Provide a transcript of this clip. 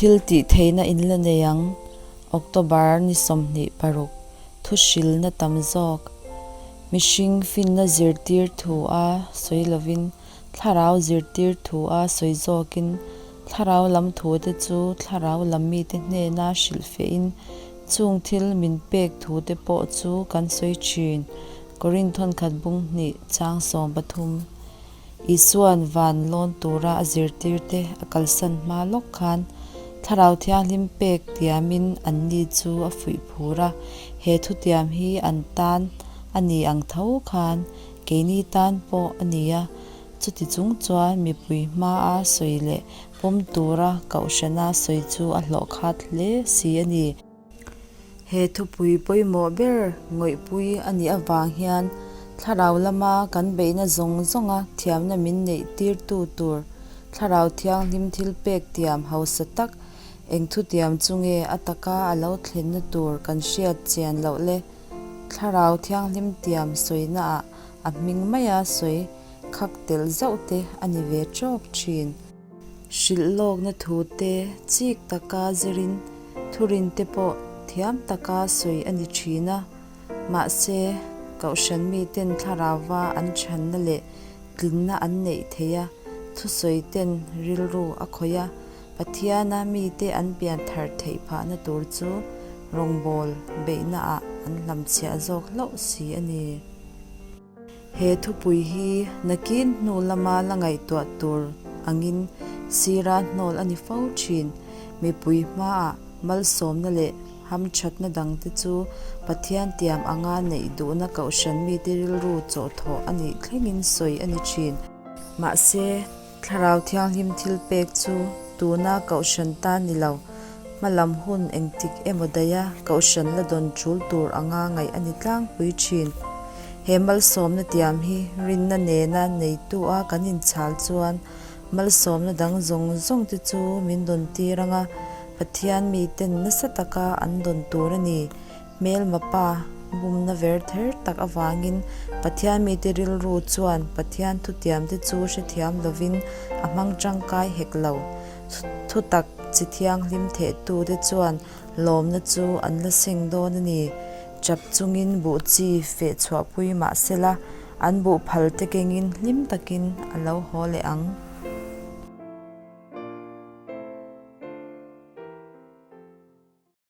Thil tih theihna in la nei ang. October ni 26, Thuhrilna tam zawk. Mihring finna zirtir thu a sawi lovin thlarau zirtir thu a sawi zawkin thlarau lam thute chu thlarau lam mite hnena hrilhfiahin chung thil min pek thute pawh chu kan sawi thin. Korinth thawnkhat bung hnih chang 13. Isua'n van lawn tura a zirtirte a kalsan hma lawk khan Thlarau Thianghlim pek tiamin anni chu a fuih phur a, he thutiam hi an tan a ni ang tho khan keini tan pawh a ni a, chuti chung chuan mipui hmaa sawi leh pawm tura kohhrana sawi chu a hlawhkhat hle si a ni. He thupui pawimawh ber ngawihpui a nih avang hian thlarau lama kan beihna zawng zawnga thiamna min neih tirtu tur thlarau thianghlim thil pek tiam hausa tak eng thutiam chu nge a taka a lo thlenna tur kan hriat chian loh le? Thlarau thianghlim tiam sawinaah a hming maia sawi khak telh zauh te a ni ve tawp thin. Hrilh lawkna thu te chik taka zirin thurin te pawh thiam taka sawi a ni thin a, mahse Kohhran miten thlarauva an chhanna leh tlinna an neih theih a, thusawi ten rilru a khawih a, Pathiana mite an pian thar theih phahna tur chu rawngbawl beihnaah an hlamchhiah zawk hlauh si a ni. He thupui hi nakin hnu lama la ngaihtuah tur angin sira hnawl a ni fo thin. Mipui hmaah malsawmna leh hamthatna dangte chu Pathian tiam anga neih duhna kohhran mite rilru chawhthawh a nih thlengin sawi a ni thin. Mahse, Thlarau Thianghlim thil pek chu tuna kohhran tan ni lo, hmalam hun engtik emaw daiha kohhran la dawn tul tur anga ngaih a ni tlangpui thin. He malsawmna tiam hi rinna nena neitu-a kan inchhal chuan malsawmna dang zawng zawng te chu min dawn tir anga Pathian miten nasa taka an dawn tur a ni. Hmelma pa bumna ver ther tak avangin Pathian mite rilru chuan Pathian thutiamte chu hrethiam lovin a hmang tangkai hek lo. Thutak chi thianghlim thehtute chuan lawmna chu an la seng dawn a ni. Chap chungin buh chi feh chhuahpui mah sela, an buh phal te kengin hlim takin a lo haw leh ang.